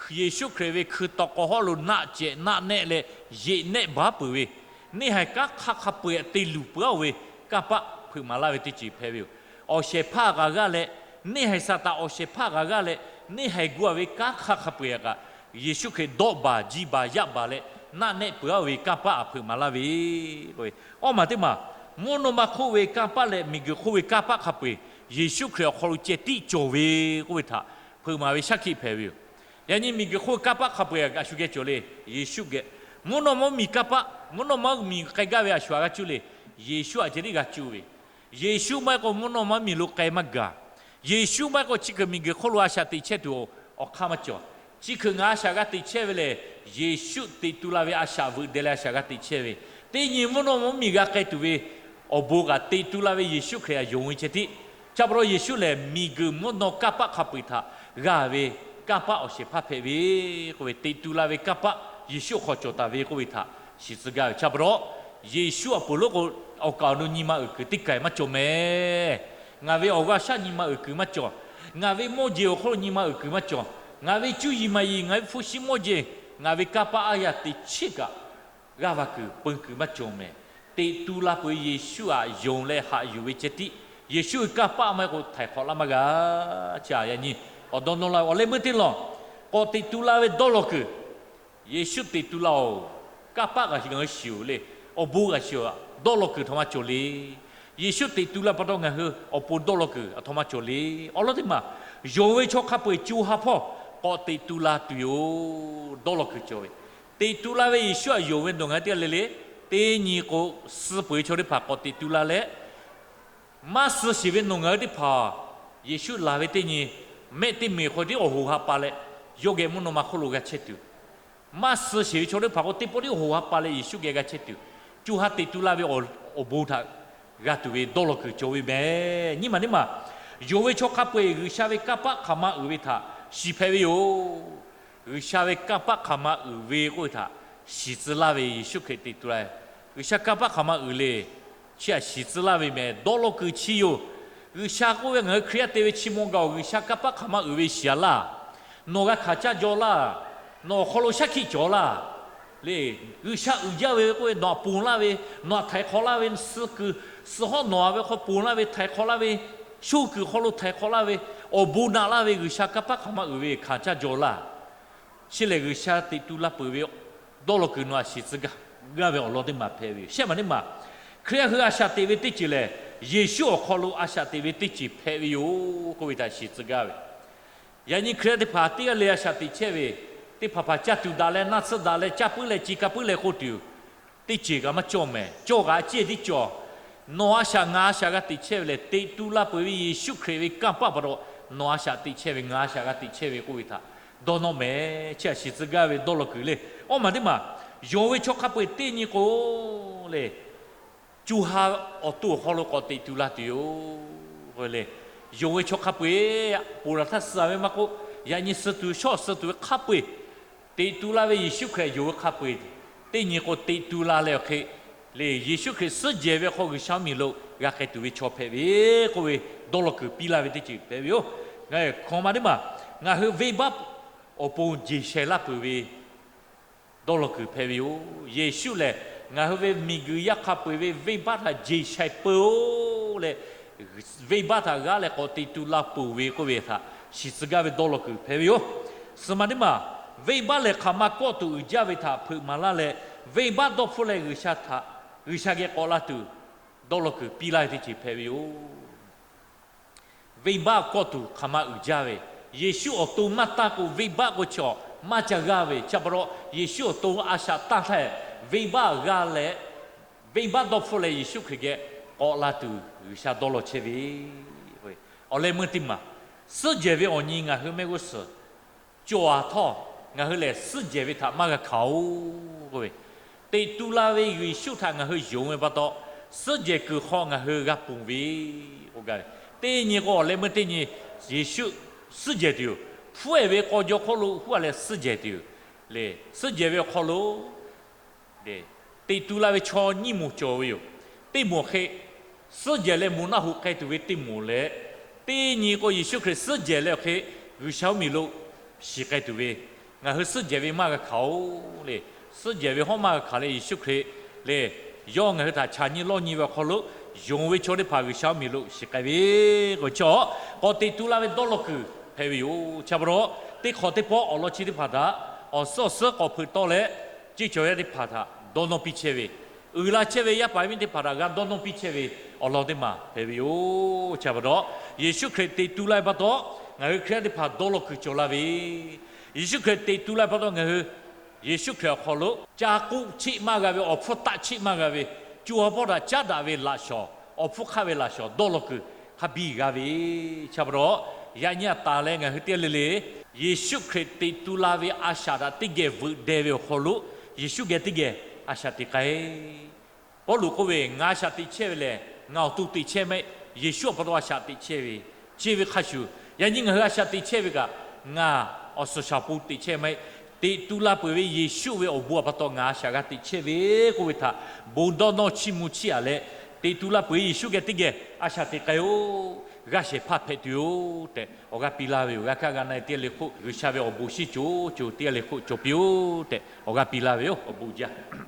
Yeˍsuˆ Hkriꞈ ve hkui taw k'aw hawˉ lo naˆ cehˬ naˆ nehˆ leh yeꞈ nehˆ baˬ peuˬ ve, neˇ haiˬ kanˉ hk'a hk'a peu-eˬ te luˬ peuˬ-a-oˬ ve kanˇ paˆ hpeuꞈ maˍ laˇ ve teˇ ceuˬ hpehꞈ ve yoˬ. Awˬ shehˍ hpaˇ kaꞈ g'aˇ leh, neˇ haiˬ Saˍtanˍ awˬ shehˍ hpaˇ kaꞈ g'aˇ leh, neˇ haiˬ gu-a ve kanˉ hk'a hk'a peu-eˬ htaꞈ kaꞈ, Yeˍsuˆ Hkriꞈ dawˆ baˬ ji baˬ yaˆ baˬ leh naˆ nehˆ peuˬ-a-oˬ ve kanˇ paˆ hpeuꞈ maˍ laˇ ve k'o, awˇ maˬ teˇ maˬ, mvuhˇ naw ma hk'oˆ ve kanˇ paˆ leh miˬ guiˬ hk'oˆ ve kanˇ paˆ hk'a peu-eˬ Yeˍsuˆ Hkriꞈ awˬ hk'aw lo ceh tiˉ cawˬ ve k'oˆ ve htaꞈ hpeuꞈ maˍ ve shaˉ hkiˆ hpehꞈ ve yoˬ. Yaꞈ nyi miˬ guiˬ hk'oˆ ve kanˇ paˆ hk'a peu-eˬ a shu geh cawˬ le. Yeˍsuˆ geh, mvuhˇ naw ma mvuhˇ miˬ kanˇ paˆ, mvuhˇ naw ma mvuhˇ miˬ k'ai gaˇ ve a shu-a g'a cuˇ le. Yeˍsuˆ a ceh tiˉ g'a cuˇ ve. Yeˍsuˆ maˇ heˆ k'o mvuhˇ naw ma mvuhˇ miˬ lo k'ai maˇ gaˬ. Yeˍsuˆ maˇ heˆ k'o chi kuiˬ miˬ guiˬ hk'oˆ lo a shaꞈ teꞈ chehˇ tuˬ awˬ hk'aˇ maˇ cawˬ. Chi kuiˬ ngaˬ a shaꞈ g'a teꞈ chehˇ ve lehˬ, Yeˍsuˆ teꞈ tu la ve a shaꞈ veuꞈ deh leh a shaꞈ g'a teꞈ chehˇ ve, teˇ nyi mvuhˇ naw ma mvuhˇ miˬ g'a k'ai tuˬ ve awˬ bon kaꞈ teꞈ tu la ve Yeˍsuˆ Hkriꞈ htaꞈ yonˍ ve ceh tiˉ. Chi pa taw Yeˍsuˆ lehˬ miˬ guiˬ mvuhˇ naw kanˇ paˆ hk'a peu-eˬ htaꞈ g'a ve kanˇ paˆ awˬ shehˍ hpaˇ hpehꞈ ve k'oˆ ve, teꞈ tu la ve kanˇ paˆ Yeˍsuˆ awˬ hk'aw cawˬ taˍ ve k'oˆ ve htaꞈ shiˍ tcuh gaˇ ve. Chi pa taw Yeˍsuˆ awˬ pon lo k'o, awˬ kaˍ awˬ nu nyi ma uiˍ kuiˬ teˇ kaˬ maˇ cawˬ mehˍ. Ngaˬ ve awˬ g'aˇ shaˉ nyi ma uiˍ kuiˬ maˇ cawˬ. Ngaˬ ve mawˇ jeˬ awˬ hk'oˆ lo nyi ma uiˍ kuiˬ maˇ cawˬ. Ngaˬ ve cuˇ yiˍ maˍ yiˍ, ngaˬ ve hpu shi mawˇ jeˬ, ngaˬ ve kanˇ paˆ aˉ yaˇ teꞈ chiˉ kaꞈ g'aˇ va kuiˬ peun kuiˬ maˇ cawˬ mehˍ. Teꞈ tu la peuˬ ve Yeˍsuˆ htaꞈ yonˍ leh haꞈ yuˬ ve ceh tiˉ, Yeˍsuˆ ve kanˇ paˆ maˇ heˆ k'o htaiˍ hk'awꞈ laˇ maˇ g'a. Chi yaꞈ nyi awˬ dawˇ nawˇ laˇ ve awˬ leh meuˇ teˇ lawˬ, k'awꞈ teꞈ tu la ve dawˇ law kuiˬ. Yeˍsuˆ teꞈ tu la-oˬ, kanˇ paˆ g'a shiˍ, ngaˬ hui shiˍ-oˬ le. Awˬ bon g'a shiˍ-oˬ, dawˇ law kuiˬ aˬ htoꞈ ma cawˬ le. Yeˍsuˆ teꞈ tu la pa taw ngaˬ hui awˬ pon dawˇ law kuiˬ aˬ htoꞈ ma cawˬ le. Awˬ lawn teˇ maˬ, yonˍ ve chaw hk'a peu-eˬ co ha hpawˇ k'awꞈ teꞈ tu la tuˬ yoˬ. Dawˇ law kuiˬ cawˬ ve, teꞈ tu la ve Yeˍsuˆ htaꞈ yonˍ ve nawˬ ngaˬ hui teˇ g'aˇ le le, teˇ nyi k'o, suh peuˬ ve chaw teˇ hpaˍ k'awꞈ teꞈ tu la leh, maˇ suh sheˍ ve nawˬ ngaˬ hui teˇ hpaˍ, Yeˍsuˆ laˬ ve teˇ nyi mehˆ teˇ meꞈ hk'aw tiˉ awˬ hoꞈ ha pa leh, yawˇ geh mvuhˇ naw ma hk'oˆ lo g'a chehˇ tuˬ. Maˇ suh sheˍ ve chaw teˇ hpaˍ k'o, teˇ pawˆ tiˉ awˬ hoꞈ ha pa leh Yeˍsuˆ geh g'a chehˇ tuˬ, co ha teꞈ tu la ve awˬ bon htaꞈ g'a tuˬ ve dawˇ law kuiˬ cawˬ ve mehˍ. Nyiˇ maˬ teˇ maˬ, yonˍ ve chaw hk'a peu-eˬ G'uiˬsha ve kanˇ paˆ hk'aˬ ma uiˍ ve htaꞈ shiˍ hpehꞈ ve yoˬ. G'uiˬsha ve kanˇ paˆ hk'aˬ ma uiˍ ve k'oˆ ve htaꞈ shiˍ tcuh laˇ ve Yeˍsuˆ Hkriꞈ teꞈ tu la. G'uiˬsha kanˇ paˆ hk'aˬ ma uiˍ le. Chi htaꞈ shiˍ tcuh laˇ ve mehˍ. Dawˇ law kuiˬ chi yoˬ. G'uiˬsha k'oˆ ve, ngaˬ hui Hkriꞈ yaˇ te ve chi maw gaˬ-oˬ, G'uiˬsha kanˇ paˆ hk'aˬ ma uiˍ ve shiˍ-a laˇ. Nawˬ g'a hkanˍ caˇ jaw laˇ. Nawˬ awˬ hk'aw lo shaˉ hkiˆ cawˬ laˇ. Le, G'uiˬsha uiˍ jaˇ ve k'oˆ ve, nawˬ htaꞈ ponˬ laˇ ve, nawˬ htaꞈ htaiˍ hk'awꞈ laˇ ve, suh kuiˬ, suh hawˉ nawˬ-a ve hk'aw ponˬ laˇ ve, htaiˍ hk'awꞈ laˇ ve, sho kuiˬ hk'aw lo htaiˍ hk'awꞈ laˇ ve, awˬ bon naꞈ laˇ ve G'uiˬsha kanˇ paˆ hk'aˬ ma uiˍ ve hkanˍ caˇ jaw laˇ. Chi lehˬ, G'uiˬsha teꞈ tu la peuˬ ve dawˇ law kuiˬ nawˬ htaꞈ shiˍ tcuh gaˇ ve awˬ lawn teˇ maˬ hpehꞈ ve yoˬ. Shehˆ maˬ teˇ maˬ, Hkriꞈ yaˇ hui a shaꞈ teꞈ ve teˇ ceuˬ lehˬ, Yeˍsuˆ awˬ hk'aw lo a shaꞈ teꞈ ve teˇ ceuˬ hpehꞈ ve yoˬ k'oˆ ve htaꞈ shiˍ tcuh gaˇ ve. Yaꞈ nyi Hkriꞈ yaˇ teˇ hpaˍ teˇ g'aˇ le a shaꞈ teꞈ chehˇ ve, teˇ hpaˍ hpaˍ caˇ tuˬ daꞈ leh, naˆ tsuhˇ daꞈ leh, caˇ puiˉ leh, ci ka puiˉ leh k'oˆ tuˬ teˇ ceuˬ kaꞈ maˇ cawˬ mehˍ. Cawˬ kaꞈ a ciˉ tiˉ cawˬ. Nawˬ a shaꞈ ngaˬ a shaꞈ g'a teꞈ chehˇ ve lehˬ, teꞈ tu la peuˬ ve Yeˍsuˆ Hkriꞈ ve kanˇ paˆ pa taw, nawˬ a shaꞈ teꞈ chehˇ ve, ngaˬ a shaꞈ g'a teꞈ chehˇ ve k'oˆ ve htaꞈ dawˇ nawˇ mehˍ. Chi htaꞈ shiˍ tcuh gaˇ ve dawˇ law kuiˬ le. Awˇ maˬ teˇ maˬ, yonˍ ve chaw hk'a peu-eˬ teˇ nyi k'o le, co ha awˬ to awˬ hk'aw lo k'awꞈ teꞈ tu la tuˬ yoˬ le. Yonˍ ve chaw hk'a peu-eˬ, ponˬ laˬ htaˇ suh-a ve maˇ k'oˆ, yaꞈ nyi suh tuˬ, shawˉ suh tuˬ ve hk'a peu-eˬ, teꞈ tu la ve Yeˍsuˆ Hkriꞈ yonˍ ve hk'a peu-eˬ, teˇ nyi k'o teꞈ tu la leh awˬ hk'e le, Yeˍsuˆ Hkriꞈ suhˉ jehˬ ve hk'aw G'uiˬsha mvuhˇ miˬ lo g'a k'ai tuˬ ve chaw hpehꞈ ve k'oˆ ve dawˇ law kuiˬ piˇ laˇ ve teˇ ceuˬ hpehꞈ ve yoˬ. Ngaˬ hkawꞈ maˬ teˇ maˬ, ngaˬ hui venˇbaˆ awˬ pon jeˬ shaiˍ laˇ peuˬ ve dawˇ law kuiˬ hpehꞈ ve yoˬ. Yeˍsuˆ lehˬ, ngaˬ hui ve miˬguiˬ yaˇ hk'a peu-eˬ ve venˇbaˆ htaꞈ jeˬ shaiˍ peuˬ-oˬ leh, venˇbaˆ htaꞈ g'aˇ leh k'awꞈ teꞈ tu la peuˬ ve k'oˆ ve htaꞈ shiˍ tcuh gaˇ ve dawˇ law kuiˬ hpehꞈ ve yoˬ. Suhˍ maˬ teˇ maˬ, venˇbaˆ lehˬ hk'aˬ ma kawˆ tuˬ uiˍ jaˇ ve htaꞈ hpeuꞈ maˍ laˇ leh, venˇbaˆ dawˇ hpfuhˇ leh G'uiˬsha htaꞈ, G'uiˬsha geh k'awꞈ la tuˬ dawˇ law kuiˬ piˇ laˇ ve teˇ ceuˬ hpehꞈ ve yoˬ. Venˇbaˆ kawˆ tuˬ hk'aˬ ma uiˍ jaˇ ve, Yeˍsuˆ awˬ to maˇ tanˇ k'o, venˇbaˆ k'o chaw maˇ ca g'aˇ ve. Chi pa taw Yeˍsuˆ awˬ to a shaꞈ tanˇ htaˇ, venˇbaˆ g'aˇ leh, venˇbaˆ dawˇ hpfuhˇ leh Yeˍsuˆ Hkriꞈ geh k'awꞈ la tuˬ G'uiˬsha dawˇ law chehˇ ve. Awˬ leh meuˇ teˇ maˬ, suhˉ jehˬ ve awˬ nyi ngaˬ hui mehˆ g'uˇ suhˍ cawˬ-a htawˇ, ngaˬ hui lehˬ suhˉ jehˬ ve htaꞈ maˇ g'a hkanˍ-oˬ k'oˆ ve, teꞈ tu la ve Yeˍsuˆ htaꞈ ngaˬ hui yonˍ ve pa taw, suhˉ jehˬ kuiˬ hk'aw ngaˬ hui g'a ponˬ ve k'oˆ gaˇ ve. Teˇ nyi k'o, awˬ leh meuˇ teˇ nyi, Yeˍsuˆ suhˉ jehˬ tuˬ yoˬ. Hpfuhˇ-ehˍ ve k'aw jaw hk'oˆ lo huˉ-a leh suhˉ jehˬ tuˬ yoˬ. Le, suhˉ jehˬ ve awˬ hk'aw lo teꞈ tu la ve chaw nyiˇ moˍ cawˬ ve yoˬ. Teˇ moˍ hk'e Suhˉ jehˬ leh moˬ naˆ hoꞈ k'ai tuˬ ve teˇ moˍ leh, teˇ nyi k'o Yeˍsuˆ Hkriꞈ suhˉ jehˬ leh awˬ hk'e G'uiˬsha mvuhˇmiˬ lo shiˍ k'ai tuˬ ve, ngaˬ hui suhˉ jehˬ ve maˇ g'a hkanˍ-oˬ le. Suhˉ jehˬ ve hawˉ maˇ g'a hkanˍ leh Yeˍsuˆ Hkriꞈ le, yawˇ ngaˬ hui htaꞈ chaˬ nyi lawˇ nyi ve awˬ hk'aw lo yonˍ ve chaw teˇ hpaˍ G'uiˬsha mvuhˇmiˬ lo shiˍ k'ai ve k'o, chi k'awꞈ teꞈ tu la ve dawˇ law kuiˬ hpehꞈ ve yoˬ. Chi pa taw, teˇ hk'awꞈ teˇ pawˆ awˬ lawn chi teˇ hpaˍ htaꞈ awˬ suhˉ awˬ suhˉ k'awꞈ hpeuꞈ tawˆ leh, ceˇ cawˬ yaˇ teˇ hpaˍ htaꞈ dawˇ nawˇ piˇ chehˇ ve, uiˍ la chehˇ ve yaˇ paˍ yaˇ miˇ teˇ hpaˍ htaꞈ g'a dawˇ nawˇ piˇ chehˇ ve awˬ lawn teˇ maˬ hpehꞈ ve yoˬ. Chi pa taw, Yeˍsuˆ Hkriꞈ teꞈ tu la ve pa taw, ngaˬ hui Hkriꞈ yaˇ teˇ hpaˍ dawˇ law kuiˬ cawˬ la ve, Yeˍsuˆ Hkriꞈ teꞈ tu la ve pa taw ngaˬ hui Yeˍsuˆ Hkriꞈ awˬ hk'aw lo ca k'oˆ cheˆ maˇ g'a ve, awˬ hpfuhˇ taˆ cheˆ maˇ g'a ve, co ha hpawˇ htaꞈ caˉ daꞈ ve laꞈ shawˍ, awˬ hpfuhˇ hk'aˆ ve laꞈ shawˍ dawˇ law kuiˬ hk'a biˇ g'a ve, chi pa taw, yaꞈ nyi a tanˍ leh ngaˬ hui teˇ g'aˇ le le Yeˍsuˆ Hkriꞈ teꞈ tu la ve a shaꞈ htaꞈ teˇ geh veuꞈ deh ve awˬ hk'aw lo, Yeˍsuˆ geh teˇ geh a shaꞈ teꞈ k'ai Pawˇluꞈ k'oˆ ve, Ngaˬ a shaꞈ teꞈ chehˇ ve lehˬ, ngaˬ awˬ to teꞈ chehˇ maˇ heˆ. Yeˍsuˆ awˬ pa taw a shaꞈ teꞈ chehˇ ve, chi ve hk'a shuˍ, yaꞈ nyi ngaˬ hui a shaꞈ teꞈ chehˇ ve kaꞈ, ngaˬ awˬ suhˍ shaˍ awˬ pon teꞈ chehˇ maˇ heˆ. Teꞈ tu la peuˬ ve Yeˍsuˆ ve awˬ bon awˬ pa taw ngaˬ a shaꞈ g'a teꞈ chehˇ ve k'oˆ ve htaꞈ bon dawˇ nawˇ chiˇ mvuh chiˇ aꞈ leh, teꞈ tu la peuˬ ve Yeˍsuˆ geh teˇ geh a shaꞈ teꞈ k'ai-oˬ. G'aˇ shehˍ hpaˇ hpehꞈ tuˬ yoˬ tehꞈ awˬ g'aˇ piˇ laˇ ve yoˬ. G'a kaˇ g'a na-e teˇ g'aˇ le hk'oˆ G'uiˬsha ve awˬ bon shinˉ co co teˇ g'aˇ le hk'oˆ cawˬ piˇ-oˬ tehꞈ awˬ g'aˇ piˇ laˇ ve yoˬ. Awˬ bon jaˇ.